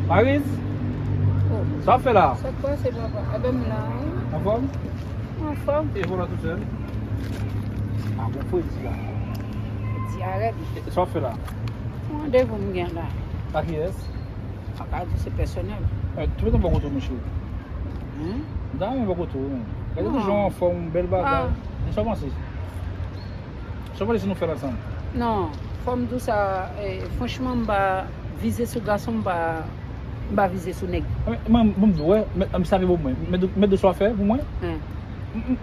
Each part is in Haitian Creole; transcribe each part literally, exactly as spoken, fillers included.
Paris, sa w ap fè la? Sa k pase, papa? Enben, m la, wi. Anfòm? Anfòm. E vòlò tou sèl? A, bon fredi la. Fredi a rèd. E sa w ap fè la? Yon randevou m gen la. A kiyès? Sa ka di se pèsonèl. Tou metan bò kote w, monchè. Hmm? M ta renmen bò kote w, men. Gade jan w anfòm, bèl bagay. E sa w panse? Sa w panse si nou fè l ansanm? Non, fò m di w sa, eh, franchman, m pa vize sou gason, m pa, m pa vize sou nèg. Mwen, mwen, bon, m di w, wè, mèt, mèt sa vle pou mwen. Mèt, mèt de sa w fè pou mwen.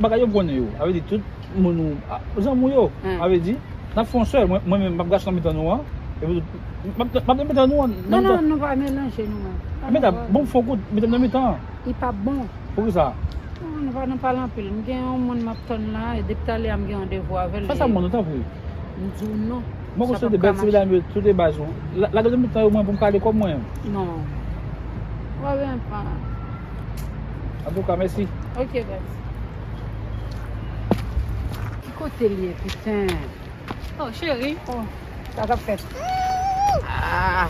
Bagay yo m konnen yo. Sa vle di, tout moun ou, zanmi w yo. Sa vle di, n ap fè yon sèl. Mwen, mwen menm, m ap gason nan mitan nou an. Epi, m ap, m ap nan mitan nou an. Non, non, nou pa melanje nou menm. Mèt, bon, m fè yon kout, mete m nan mitan an. Li p ap bon. Poukisa? Non, nou pa nan pale anpil. M gen yon moun m ap tann la, e depi talè a m gen randevou avè l. Fè sa pou mwen, non, tanpri. M di w non. Mwen konsidere bèl ti medam yo, tout de baz ou. Lage nan mitan yo mwen pou m ka ale kòb mwen. Non. W ap byen pran. Antouka, mèsi. Ok, baz. Ki kote l ye, piten? Oh, cheri. Oh, sa k ap fèt? Ah.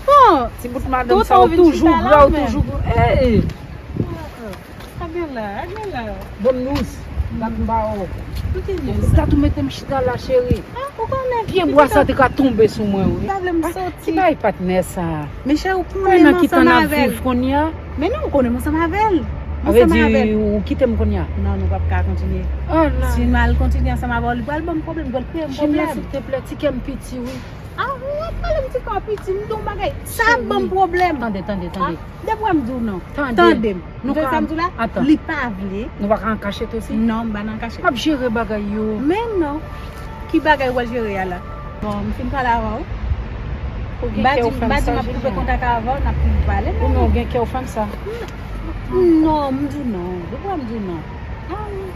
Bon, ti bout madanm sa, ou toujou gra, ou toujou gra. Ey! Sa gen la, sa gen la. Bon news, dat m ba w. Ki news? Dat ou mete m chita la, cheri. Ah, ou konnen. Pye bwa sa te ka tonbe sou mwen, wi. Ou pa vle m soti. Ki bay patnè sa? Men chè, ou konnen m ansanm avè l. Men non, ou konnen m ansanm avè l. M ansanm avè l. Ou kite m kounye a? Non, nou p ap ka kontinye. Si m al kontinye ansanm avè w, li pral ban m pwoblèm, li pral kreye m pwoblèm. Silvouplè, ti kè m piti, wi. Ah, ou ap pale m ti kè w piti, m di w bagay. Sa ap ban m pwoblèm. Tande, tande, tande. Depi w wè m di w non. Tande m. Nou fè sa m di w la, li pa vle. Nou pa ka an kachèt osi? Non, m pa nan kachèt. M ap jere bagay yo. Men non. Ki bagay w al jere a la? Bon, m fin pale avè w. Ou gen kè w fè m sa, Julia. M pa di m ap koupe kontak avè w, n ap fin pale. Ou non, ou gen kè w fè m sa. Non, m di w non. Depi w wè m di w non. Ah, wi.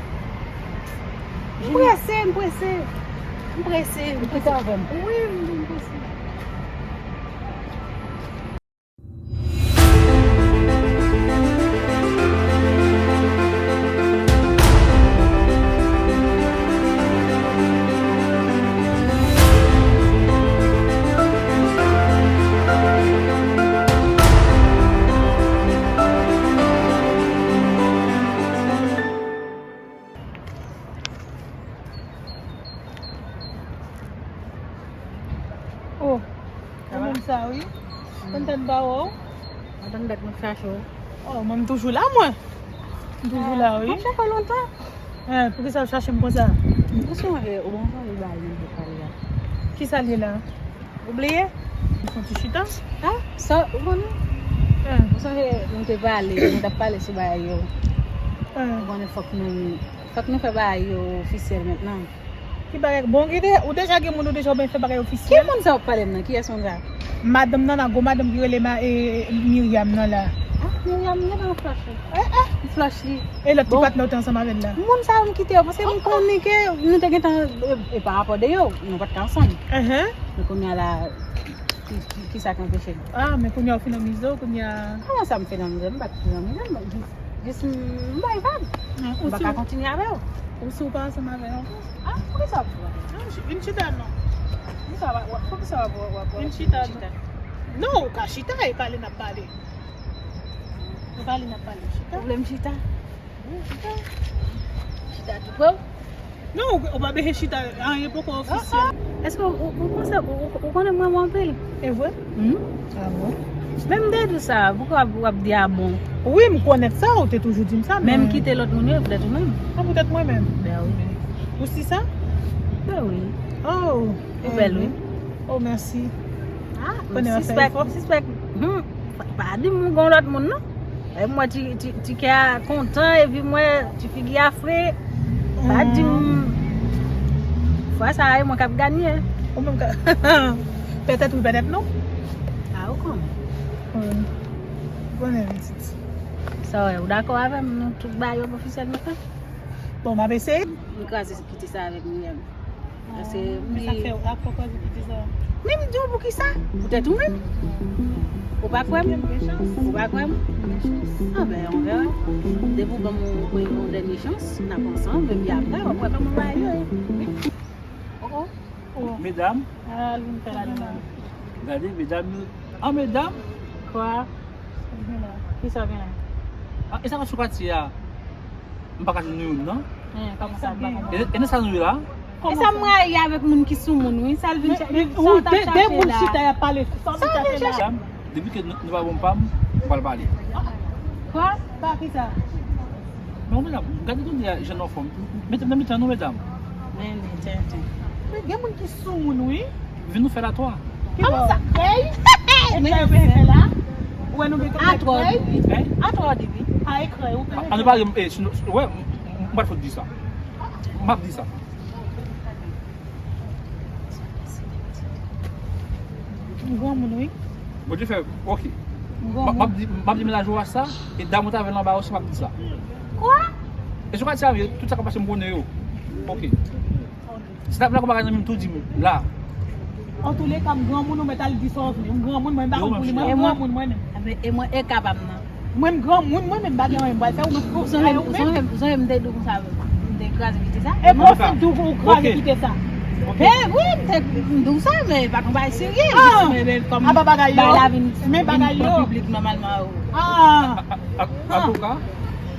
M prese, m prese. M prese, m prese. Ou kite avè m? Wi, m prese. Oh, ou menm sa wi. Kontan pa wè w. Kontan dat m ap chache w. Oh, mwen m toujou la mwen. M toujou la wi. M ap chache w lontan. Eh, poukisa w chache m konsa? Ou sonje, ou bon sonje bagay nou te pale a. Kisa l ye la? Ou bliye? M fon ti chita. Ah, sa, ou konnen? Eh. Ou sonje nou te pale, nou t ap pale sou bagay yo. Eh. Ou konnen fòk nou, fòk nou fè bagay yo ofisyèl mentnan. Ki bagay? Bon, ou deja gen moun ou deja oubyen fè bagay ofisyèl? Ki moun sa w ap pale m nan? Kiyès moun sa? Madanm nan la, gwo madanm ki rele ma, e, Miriam nan la. Ah, Miriam, m gentan flash li. Eh, eh. M flash li. E lòt ti patnè w te ansanm avè l la? Moun sa yo m kite yo, paske m konnen ke nou te gentan, e, e pa rapò de yo, nou pa t ka ansanm. Men kounye a la, ki, ki, kisa k anpeche nou? Ah, men kounye a w fin anmize w, kounye a. Kòman sa m fin anmize m? M pa t fin anmize m, jis, jis m bay vag. M pa ka kontinye avè w. Ou si w pa ansanm avè l ankò? Ah, poukisa w ap di sa? Vin chita non. Poukisa w ap, poukisa w ap, w ap, w ap chita? Non, ou ka chita, e pale n ap pale. E pale n ap pale, chita. Ou vle m chita? Wi, chita. Chita tou pre w? Non, ou, ou pa bezwen chita, anyen poko ofisyèl. Èske ou, ou, ou panse, ou, ou, ou konnen m renmen w anpil? E vre? Hmm? Ah bon? Men m te di w sa, poukisa w ap, w ap di a bon? Wi, m konèt sa, ou te toujou di m sa, men. Men m kite lòt moun yo, poutèt ou menm. Ah, poutèt mwen menm? Ben wi. Ou si sa? Ben wi. Oh, ou bèl wi. Oh, mèsi. Ah, m sispèk, m sispèk. Hmm. Pa, pa di m ou gon lòt moun non. E m wè ti, ti, ti kè a kontan, epi m wè ti figi a fre. Pa di m. Fwa sa a, e mwen k ap ganye. Ou menm ka. Pètèt wi, pètèt non. A, ou konnen. Wi. Konnen pitit. Sa w wè, ou dakò avè m, nou tout bagay yo ofisyèl nou fè? Bon, m ap eseye. M kraze kite sa avèk Miriam. Paske m. Men sa fè w ap fè w kòz epi di sa. Men m di w poukisa? Poutèt ou menm. Ou pa kwè m? Ou pa kwè m? Anben, on verra. Depi w ban m yon, yon dènye chans, n ap ansanm, epi apre, w ap wè kòman bagay yo ye. Oh, oh. Medam. Ah, l vin fè la demann. Gade, medam yo. Ah, medam. Kwa? Kisa w gen la? Ah, e sa k ap sou katye a? M pa ka jwenn nou youn, non? Eh, kòman sa, m pa konprann. E, e nan sa nou ye la? E sa m rayi avèk moun ki sou moun, wi. Sa l vin chache, sa w t ap chache la. De moun chita y ap pale. Sa w vin chache la? Depi ke nou, nou pa bon pa m, m pral pale. Kwa? Pa ki sa? Men ou menm, gade kounye a, jan nou anfòm. Mete m nan mitan nou, medam. Men, men, tenten. Men gen moun ki sou moun, wi. Vin nou fè l a twa. Kòman sa? Krèy? E krèy ou bezwen fè la? Ou wè nou gen krèy? Atwò, wi. Hein? Atwò, wi. A, e krèy ou bezwen An nou fè? Pale, e, si nou, wè, m pa t fout di sa. M ap di sa. M granmoun, wi. Bon, Dye fè, ok. M M ap granmoun. di, m ap di mennaj ou a sa, e dam ou t avè l anba yo, si m ap di sa. Kwa? E sou katye a m ye, tout sa k ap pase m konnen yo. Ok. Si t ap la konpa nan men m tou di m la. Antouleka, m granmoun, ou mèt al di sa w vle. M granmoun, mwen, m pa konn pou li. Mwen, m granmoun, mwen menm. Enben, e mwen, e ka pa m nan. Mwen, m granmoun, mwen menm, m pa gen anyen m pral fè, ou mèt pou Sonje, sonje, sonje m te di w konsa, m te kraze kite sa. E bon, se di w ou kraze kite sa. E wi, m te m di w sa, men pa t yon bagay serye. Ah! Men, men, kòm Apa bagay yo? Bagay la vin, Men bagay vin yo. Piblik nòmalman. A, a, a, Antouka,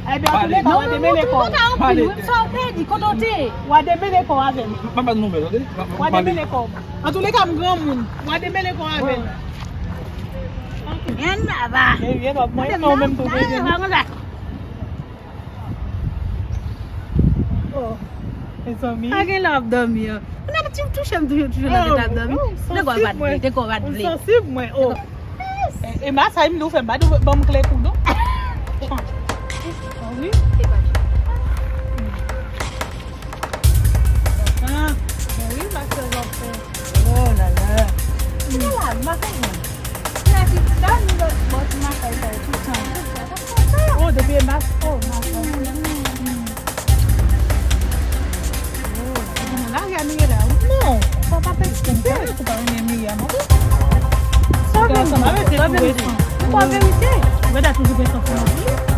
Ebyen, antouleka, w a demele kò w. Antouka, anpil, wi, m sa w te di, kote w te ye? W a demele kò w avè m. M pa ban nouvèl, tande? W a demele kò w. Antouleka, m granmoun. W a demele kò w avè m. Yon baba. Ebyen, mwen, mwen menm tou, bebe. Konsa. Oh, mezanmi. Pa gen lè w ap dòmi an. Ou nan ti touche m toujou, toujou nan tèt ap dòmi. Nèg w ap bat vle, nèg w ap bat vle. Sansib mwen, oh. E, e masaj m di w fè m, pa di w ban m kle kou, non. Ah, wi. Ah, bon, wi, masaj w ap fè. Oh la la. Kounya la, m pa konprann. Kounya ki, la nou lòt bò ti masaj sa yo tout tan. Oh, depi e mas, oh, masaj. Oh, la, ya nou ye la. Non, sa pa pèdi tan. Ou pa renmen Miriam, ok? Sa vle di? Sa vle di? Ou pa verite. Ou pa verite. Ou pa verite.